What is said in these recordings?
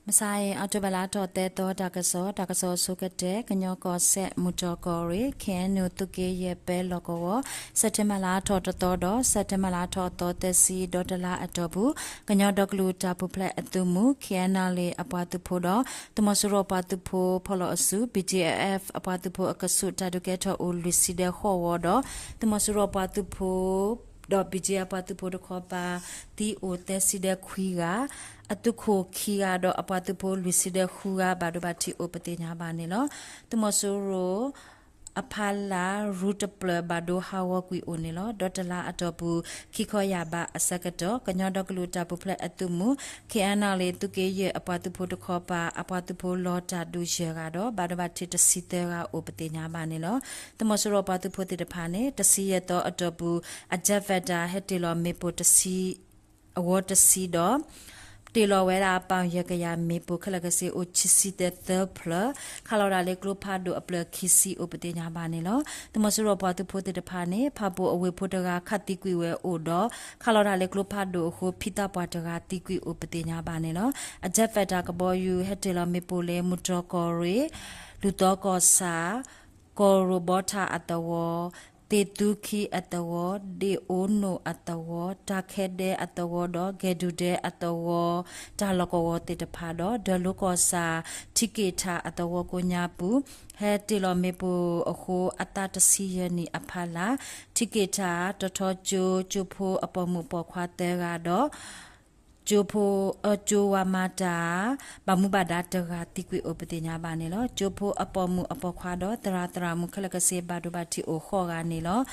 မုၢ်ဆါအံၤ အီးထိဘၢၣ်လါထီၣ်သၢသီ တၢ်ကစီၣ်, တၢ်ကစီၣ်အဆိကတၢၢ် ကညီကီၢ်စဲၣ် မုၢ်တီၢ်ကီၢ်ရ့ၣ် ခ့ၣ်အဲၣ်ယူၣ် သုးက့ယဲၢ် ပဲလီၢ်ကဝီၤ စဲးပထ့ဘၢၣ်လါထီၣ်တသီဒီး စဲးပထ့ဘၢၣ်လါထီၣ်အသီသၢဆံ ဒီတလါအတီၢ်ပူၤ ကညီဒီကလုာ်တၢ်ပူၤဖျဲးအသုးမုၢ် ခ့ၣ်အဲၣ်ယူၣ် အပှၤသုးဖိဒီး သုးမီၤစိရိၤပှၤသုးဖိဖီၣ်လီၤအစု ဘီၣ်ကၠ့ၣ်အဲၣ်အ့ၣ် အပှၤသုးဖိအကဆူး တၢ်ဒုးကဲထီၣ်အိၣ်လွံၢ်ဆံဒီးဃိးဝီဒီး သုးမီၤစိရိၤပှၤသုးဖိ ဒီး ဘီၣ်ကၠ့ၣ်အဲၣ် အပှၤသုးဖိတခီပၤ သံအိၣ်သၢဆံဒီးခွံဂၤ, အသုးခိၣ်ခံဂၤဒီးအပှၤသုးဖိလွံၢ်ဆံဒီးဃုဂၤ ဘၣ်ဒိဘၣ်ထံးအိၣ်ပသ့ၣ်ညါဘၣ်န့ၣ်လီၤ. သုးမီၤစိရိၤအဖီလာ် ရူတဖျၢၣ်ဘၣ်ဒိဟးဂီၤကွံာ်အိၣ်န့ၣ်လီၤ. ဒီတလါအတီၢ်ပူၤ ခံခီယၢ်ဘးအဆၢကတီၢ် ကညီဒီကလုာ်တၢ်ပူၤဖျဲးအသုးမုၢ် ခ့ၣ်အဲၣ်ယူၣ် သုးက့ယဲၢ်အပှၤသုးဖိတခီပၤ အပှၤသုးဖိလီၤတၢ်ဒုးယဲၢ်ဂၤဒီး ဘၣ်ဒိဘၣ်ထံးတဆံသၢဂၤအိၣ်ပသ့ၣ်ညါဘၣ်န့ၣ်လီၤ. သုးမီၤစိရိၤပှၤသုးဖိသ့ၣ်တဖၣ်န့ၣ် တဆံယဲၢ်သီအတီၢ်ပူၤ အ jet fighter ဟဲတ့ၢ်လီၤမ့ၣ်ပိၢ်တဆံ အဝီတဆံဒီး တ့ၢ်လီၤဝဲဒၣ်ပီၣ်ယဲၢ်ကယၤမ့ၣ်ပိၢ်ခဲလၢာ်ခဲဆ့အိၣ်ခံဆံသၢသၢဖျၢၣ် ခးလီၤဒၣ်လၢကျိဖးဒိၣ်အဖျၢၣ်ခံဆံအိၣ်ပသ့ၣ်ညါဘၣ်န့ၣ်လီၤ. သုးမီၤစိရိၤပှၤသုးဖိသ့ၣ်တဖၣ်န့ၣ် ဖၣ်ပူၣ်အဝ့ၢ်ဖိတဂၤခးသံကွံာ်ဝဲအိၣ်ဒီး ခးလီၤဒၣ်လၢကျိဖးဒိၣ်အဃိ ဖံသးပှၢ်တဂၤသံကွံာ်အိၣ်ပသ့ၣ်ညါဘၣ်န့ၣ်လီၤ. အ jet fighter ကဘီယူၤ ဟဲတ့ၢ်လီၤမ့ၣ်ပိၢ်လၢ မုၢ်တီၢ်ကီၢ်ရ့ၣ်, လူၢ်သီကီၢ်ဆၣ်, ကီၢ်ရိၣ်ဘီထၣ်အသဝီ, သ့ၣ်သူခံအသဝီ, ဒ့ၣ်အိနိၣ်အသဝီ, တၢ်ခဲဒဲအသဝီဒီး ဂဲၤဒူၣ်ဒဲအသဝီ တၢ်လီၢ်ကဝီၤသ့ၣ်တဖၣ်ဒီး ဒၢးလိကီၢ်ဆၣ် ထံက့ၣ်ထၣ်အသဝီကိးညါပူၤ ဟဲတ့ၢ်လီၤမ့ၣ်ပိၢ်အဃိ အသးတဆံယဲၢ်နံၣ်အဖီလာ် ထံက့ၣ်ထၣ် တီၤထီကၠိ ကၠိဖိအပိာ်မုၣ်ပိာ်ခွါသၢဂၤဒီး ကၠိဖိ အကၠိဝါမၤတၢ် ဘၣ်မူဘၣ်ဒါတဂၤသံကွံာ်အိၣ်ပသ့ၣ်ညါဘၣ်န့ၣ်လီၤ. ကၠိဖိအပိာ်မုၣ်အပိာ်ခွါဒီး သရၣ်သရၣ်မုၣ်ခဲလၢာ်ခဲဆ့ ဘၣ်ဒိဘၣ်ထံးအိၣ်ဃိးဂၤန့ၣ်လီၤ.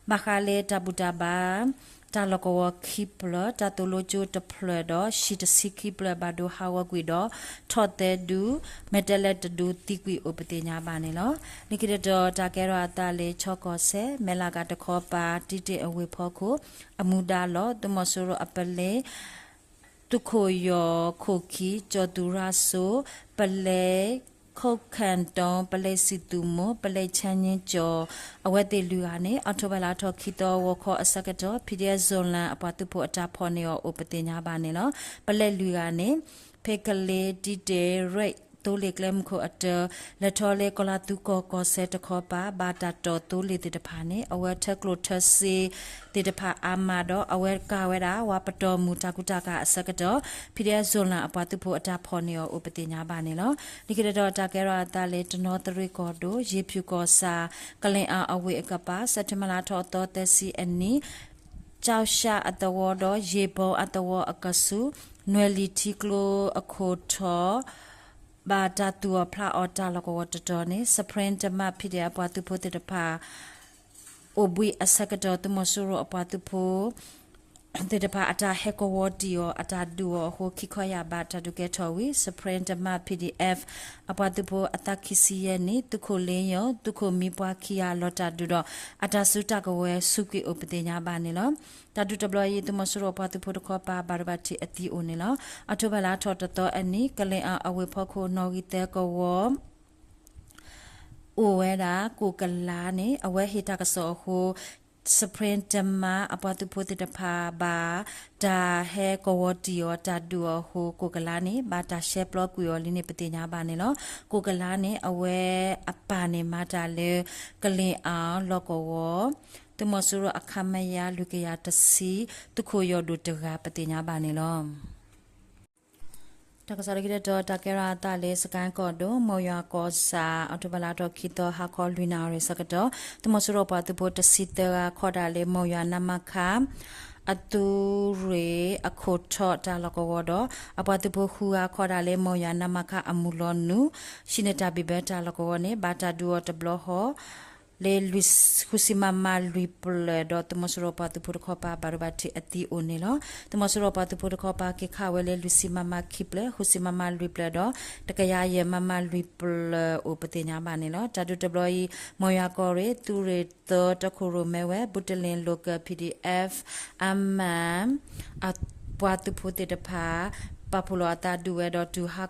ဘၣ်ဃးလၢတၢ်ဘူၣ်တၢ်ဘါ တၢ်လီၢ်ကဝီၤခံဖျၢၣ်, တၢ်သိၣ်လိကၠိတဖျၢၣ်ဒီး ဟံၣ်တဆံခံဖျၢၣ်ဘၣ်ဒိဟးဂီၤကွံာ်ဒီး ထီၣ်သၢဒူ, မဲာ်တဲးလဲးတဒူသံကွံာ်အိၣ်ပသ့ၣ်ညါဘၣ်န့ၣ်လီၤ. လၢခံတတီၤ တၢ်ကဲထီၣ်အသးလၢ ခၠီကီၢ်စဲၣ် မဲၢ်လးကၤတခီပၤ တံတ့ၢ်အဝ့ၢ်ဖီခိၣ် အမူဒါလီၢ် သုးမီၤစိရိၤအပလဲ သုးခိၣ်ယီၤခိၣ်ခံ ကၠီၤသူရၣ်စိ ပလဲ ခိၣ်ခၣ်တီ ပလဲစံၣ်သူၣ်မိၣ် ပလဲဆၣ်ညံကၠီၤ အဝဲသ့ၣ်လွံၢ်ဂၤန့ၣ် အီးထိဘၢၣ်လါထီၣ်ခံသီဂီၤခီအဆၢကတီၢ် ဖံဒဲၣ်စိၣ်လၣ်အပှၤသုးဖိအတၢ်ဖီၣ်န့ၢ်အီၤအိၣ်ပသ့ၣ်ညါဘၣ်န့ၣ်လီၤ. ပလဲလွံၢ်ဂၤန့ၣ် ဖဲကလ့တံတ့ၢ် ရ့ၣ်သိလ့ၣ်ကျဲမုၢ်ခိၣ်အတၢၢ် လဲၤထီၣ်လၢကီၤလၤသူကီၢ်ကီၢ်စဲၣ်တခီပၤ ဘၣ်တၢ်တီၢ်သိလ့ၣ်သ့ၣ်တဖၣ်န့ၣ် အဝဲထၢကျိၣ်ထၢစ့သ့ၣ်တဖၣ်အါမးဒီး အဝဲကၤဝဲဒၣ် ဝၤပတီၢ်မုၢ်တၢ်ကူတၢ်ကၤအဆၢကတီၢ် ဖံဒဲၣ်စိၣ်လၣ်အပှၤသုးဖိအတၢ်ဖီၣ်န့ၢ်အီၤအိၣ်ပသ့ၣ်ညါဘၣ်န့ၣ်လီၤ. လၢခံတတီၤ တၢ်ကဲထီၣ်အသးလၢ တနီသရံၣ်ကီၢ်ဒိၣ် ယ့ၣ်ဖၠူၣ်ကီၢ်ဆၣ် ကလ့ၣ်အၣ်အဝ့ၢ်အကပၤ စဲးပထ့ဘၢၣ်လါထီၣ်အသီသၢဆံအနံၤ ကၠီၣ်ရှၣ်အသဝီဒီး ယ့ၣ်ဘီအသဝီအကဆူး နွဲၣ်လံၤထံကျိအခိၣ်ထိး ဘၣ်တၢ်သူၣ်အီၤဖျးအီၤတၢ်လီၢ်ကဝီၤတတီၤန့ၣ် စဲးပထ့ဘၢၣ် PDF အပှၤသုးဖိသ့ၣ်တဖၣ် အိၣ်ဘှံးအဆၢကတီၢ် သုးမီၤစိရိၤအပှၤသုးဖိသ့ၣ်တဖၣ် အတၢ်ဟဲကဝီၤတံၢ်အီၤ အတၢ်ဒုးအီၤအဃိ ခံခီယၢ်ဘးတၢ်ဒုးကဲထီၣ်ဝံၤ စဲးပထ့ဘၢၣ် PDF အပှၤသုးဖိအသးခံဆံယဲၢ်နံၣ် သုးခိၣ်လ့ယီၤ သုးခိၣ်မံပှၤခံဂၤလီၤတၢ်ဒုးဒီး အတၢ်စုတၢ်ကဝဲၤဆူးကွံာ်အိၣ်ပသ့ၣ်ညါဘၣ်န့ၣ်လီၤ. တၢ်ဒုးတဘျီအံၤ သုးမီၤစိရိၤအပှၤသုးဖိတခီပၤ ဘၣ်ဒိဘၣ်ထံးအသံအိၣ်န့ၣ်လီၤ. အီးထိဘၢၣ်လါထီၣ်တသီအနံၤ ကလ့ၣ်အၣ်အဝ့ၢ်ဖီခိၣ် နီၣ်ဂံၢ်သၢကဝီၤ အိၣ်ဝဲဒၣ် ကိၣ်ကလါန့ၣ် အဝဲဟ့ၣ်တၢ်ကစီၣ်အဃိ စဲးပထ့ဘၢၣ် အပှၤသုးဖိသ့ၣ်တဖၣ်ဘၣ် တၢ်ဟဲကဝီၤတံၢ်အီၤ တၢ်ဒုးအီၤအဃိ ကိၣ်ကလါန့ၣ် ဘၣ်တၢ်ရှဲပျီကွံာ်အီၤလံန့ၣ် ပသ့ၣ်ညါဘၣ်န့ၣ်လီၤ. ကိၣ်ကလါန့ၣ် အဝဲအပၢ်န့ၣ် မၤတၢ်လၢ ကလ့ၣ်အၣ်လီၢ်ကဝီၤ သုးမီၤစိရိၤအ ခမရ လွံၢ်ကယၤတဆံ သုးခိၣ်ယီၢ်ဒိၣ်တဂၤ ပသ့ၣ်ညါဘၣ်န့ၣ်လီၤ. တၢ်ကစီၣ်လၢခံတတီၤ တၢ်ကဲထီၣ်အသးလၢ စကဲၣ်ကီၢ်ဒိၣ် မိၢ်ယွၤကီၢ်ဆၣ် အီးထိဘၢၣ်လါထီၣ်ခံသီ ဟါခီလွံၢ်နၣ်ရံၣ်ဆၢကတီၢ် သုးမီၤစိရိၤပှၤသုးဖိတဆံသၢဂၤ ခီဒၣ်လၢ မိၢ်ယွၤ နမခ အသုးရ့ၣ်အခိၣ်ထိးတၢ်လီၢ်ကဝီၤဒီး အပှၤသုးဖိဃုဂၤ ခီဒၣ်လၢ မိၢ်ယွၤ နမခ အမုၢ်လီၤနုာ် ဟံးန့ၢ်တၢ်ဘံၣ်ဘၢတၢ်လီၢ်ကဝီၤန့ၣ် ဘၣ်တၢ်ဒုးအီၤတဘျီဃီ လၢ ဃုဆံ မမ လွံၢ်ဖျၢၣ်ဒီး သုးမီၤစိရိၤပှၤသုးဖိတခီပၤ ဘၣ်ဒိဘၣ်ထံးအသံအိၣ်န့ၣ်လီၤ. သုးမီၤစိရိၤပှၤသုးဖိတခီပၤ က့ၤခးဝဲလၢ လွံၢ်ဆံ မမ ခံဖျၢၣ်, ဃုဆံ မမ လွံၢ်ဖျၢၣ်ဒီး တကယၤယဲၢ် မမ လွံၢ်ဖျၢၣ်အိၣ်ပသ့ၣ်ညါဘၣ်န့ၣ်လီၤ. တၢ်ဒုးတဘျီအံၤ မိၢ်ယွၤကီၢ်ရ့ၣ် သုးရ့ၣ်သၢ တီခိၣ်ရိၣ်မဲဝဲ ဘုတလ့ၣ် Local PDF အမၣ် အပှၤသုးဖိသ့ၣ်တဖၣ် ပာ်ဖှိၣ်လီၤအသးဒုးဝဲဒီးတုၤဟါ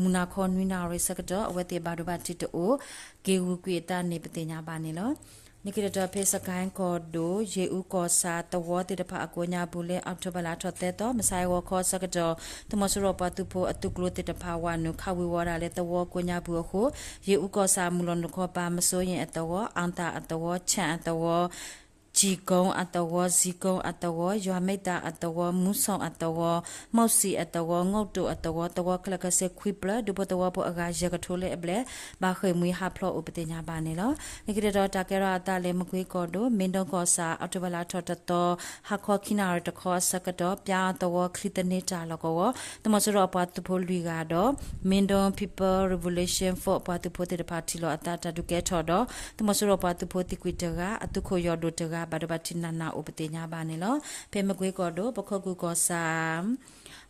မုၢ်နၤခီနွံနၣ်ရံၣ်ဆၢကတီၢ် အဝဲသ့ၣ်ဘၣ်ဒိဘၣ်ထံးတအိၣ် က့ၤဂုာ်ကွံာ်အသးန့ၣ် ပသ့ၣ်ညါဘၣ်န့ၣ်လီၤ. လၢခံတတီၤဖဲစကဲၣ်ကီၢ်ဒိၣ် ယ့ၣ်အူကီၢ်ဆၣ်သဝီသ့ၣ်တဖၣ်အကိးညါပူၤ လၢအီးကထိဘၢၣ်လါထီၣ်သၢသီ မုၢ်ဆါအဂီၤခီအဆၢကတီၢ် သုးမီၤစိရိၤပှၤသုးဖိအသုးကျိၤသ့ၣ်တဖၣ် ဝးနုာ်ခးဝံၤဝီၤဒၣ်လၢသဝီကိးညါပူၤအဃိ ယ့ၣ်အူကီၢ်ဆၣ်မုၢ်လီၤနုာ်ခီပၤ မစိယ့ၣ်အသဝီ အီသၣ်အသဝီ ဆၣ်အသဝီ ကၠံၣ်ကိအသဝီ စံကိအသဝီ ယွၤမ့ၢ်တၢ်အသဝီ မူစီၣ်အသဝီ မီၣ်စံၣ်အသဝီ ငီၣ်တိၣ်အသဝီ သဝီခဲလၢာ်ခဲဆ့ခွံဖျၢၣ် ဒူဖိသဝီဖိအဂၤယဲၢ်ကထိလၢအဘျဲၣ် ဘၣ်ဃ့ၢ်မှံဟးဖျိးအိၣ်ပသ့ၣ်ညါဘၣ်န့ၣ်လီၤ. လၢခံတတီၤတၢ်ကဲထီၣ်အသးလၢမကွ့ကီၢ်ဒိၣ် မ့ၢ်ဒိကီၢ်ဆၣ် အီးကထိဘၢၣ်လါထီၣ်တသီ ဟါခီခံနၣ်ရံၣ်တခီအဆၢကတီၢ် ပၠါအသဝီချံသန့တၢ်လီၢ်ကဝီၤ သုးမီၤစိရိၤအပှၤသုးဖိလွံၢ်ဂၤဒီး Mendon People Revolution Force အပှၤသုးဖိသ့ၣ်တဖၣ်ထံၣ်လိာ်အသးတၢ်ဒုးကဲထီၣ်ဒီး သုးမီၤစိရိၤပှၤသုးဖိသံကွံာ်တဂၤ အသုးခိၣ်ယီၢ်ဒိၣ်တဂၤ ဘၣ်ဒိဘၣ်ထံးနးနးအိၣ်ပသ့ၣ်ညါဘၣ်န့ၣ်လီၤ. ဖဲမကွ့ကီၢ်ဒိၣ် ပခိၣ်ကူၣ်ကီၢ်ဆၣ်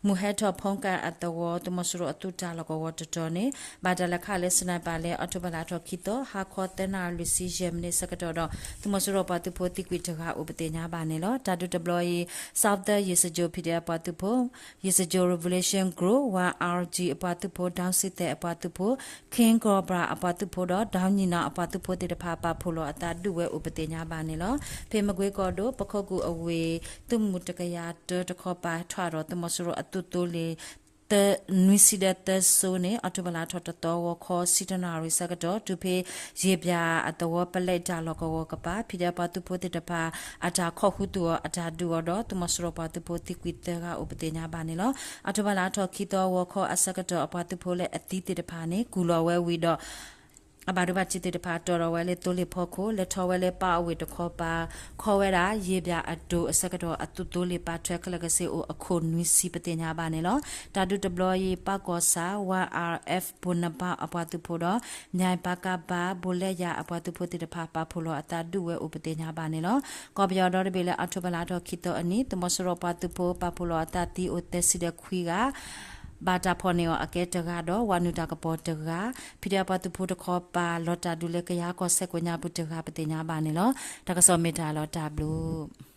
မုၢ်ဟဲထီၣ်ဖီကၣ်အသဝီ သုးမီၤစိရိၤအသုးတၢ်လီၢ်ကဝီၤတတီၤန့ၣ် ဘၣ်တၢ်လဲၤခးလၢ sniper လၢအီးကထိဘၢၣ်လါထီၣ်ခံသီ ဟါခီသၢနၣ်ရံၣ်လွံၢ်ဆံယဲၢ်မံးနံးအဆၢကတီၢ်ဒီး သုးမီၤစိရိၤပှၤသုးဖိသံကွံာ်တဂၤအိၣ်ပသ့ၣ်ညါဘၣ်န့ၣ်လီၤ. တၢ်ဒုးတဘျီအံၤ Southern ယ့ၣ်စကြိၤ ဖံးဒဲးအပှၤသုးဖိ ယ့ၣ်စကြိၤ Revolution Group ဝါ အါကၠံ အပှၤသုးဖိ ဒီစံသဲးအပှၤသုးဖိ King Cobra အပှၤသုးဖိဒီး ဒီနံၣ်နီၣ်အပှၤသုးဖိသ့ၣ်တဖၣ် ပာ်ဖှိၣ်လိာ်အသးဒုးဝဲအိၣ်ပသ့ၣ်ညါဘၣ်န့ၣ်လီၤ. ဖဲမကွ့ကီၢ်ဒိၣ် ပခိၣ်ကူၣ်အဝ့ၢ် သုးမုၢ်တကယၤတၢတခီပၤ ထီၣ်ဒီးသုးမီၤစိရိၤအသုးသိလ့ၣ် နွံဆံဒီးသၢစိၤန့ၣ် အီးကထိဘၢၣ်လါထီၣ်တသီ ဂီၤခီဆံတၢနၣ်ရံၣ်ဆၢကတီၢ် တုၤဖဲ ယ့ၣ်ပၠၣ်အသဝီပလဲတၢ်လီၢ်ကဝီၤကပၤ ဖံးဒဲးအပှၤသုးဖိသ့ၣ်တဖၣ် အတၢ်ခီၣ်ဃုသူၣ်အီၤအတၢ်ဒုးအီၤဒီး သုးမီၤစိရိၤပှၤသုးဖိသံကွံာ်သၢဂၤအိၣ်ပသ့ၣ်ညါဘၣ်န့ၣ်လီၤ. အီးကထိဘၢၣ်လါထီၣ်ခံသီ ဂီၤခီအဆၢကတီၢ် အပှၤသုးဖိလၢအသံသ့ၣ်တဖၣ်န့ၣ် ကူၣ်လီၤဝဲဝံၤဒီး အဘၣ်ဒိဘၣ်ထံးသ့ၣ်တဖၣ် တီၢ်ထီၣ်ဝဲလၢသိလ့ၣ်ဖီခိၣ် လဲၤထီၣ်ဝဲလၢပၢ်အဝ့ၢ်တခီပၤ ခီဝဲဒၣ် ယ့ၣ်ပၠၣ်အဒိၣ်အဆၢကတီၢ် အသုးသိလ့ၣ်ပာ်ထွဲခဲလၢာ်ခဲဆ့အိၣ်အခိၣ်နွံဆံပသ့ၣ်ညါဘၣ်န့ၣ်လီၤ. တၢ်ဒုးတဘျီအံၤ ပၢ်ကီၢ်ဆၣ် ဝါ အါ F ဘိၣ်နဘါအပှၤသုးဖိဒီး မၠဲၣ်ပၢ်ကါဘါ ဘိၣ်လဲယၣ်အပှၤသုးဖိသ့ၣ်တဖၣ် ပာ်ဖှိၣ်လိာ်အသးဒုးဝဲအိၣ်ပသ့ၣ်ညါဘၣ်န့ၣ်လီၤ. ကီၢ်ပယီၤဒီတဘ့ၣ်လၢ အီးကထိဘၢၣ်လါထီၣ်ခံသီအနံၤ သုးမီၤစိရိၤပှၤသုးဖိ ပာ်ဖှိၣ်လိာ်အသးသံအိၣ်သၢဆံဒီးခွံဂၤ ဘၣ်တၢ်ဖီၣ်န့ၢ်အီၤအကဲတဂၤဒီး ဝးနုာ်တၢ်ကပီၤတဂၤ, ဖံးဒဲးအပှၤသုးဖိတခီပၤ လီၤတၢ်ဒုးလၢကယၤကီၢ်စဲၣ်ကိးညါပူၤတဂၤ ပသ့ၣ်ညါဘၣ်န့ၣ်လီၤ. တၢ်ကစီၣ်မ့ၢ်တၢ်လီၤတၢ်ဘျုး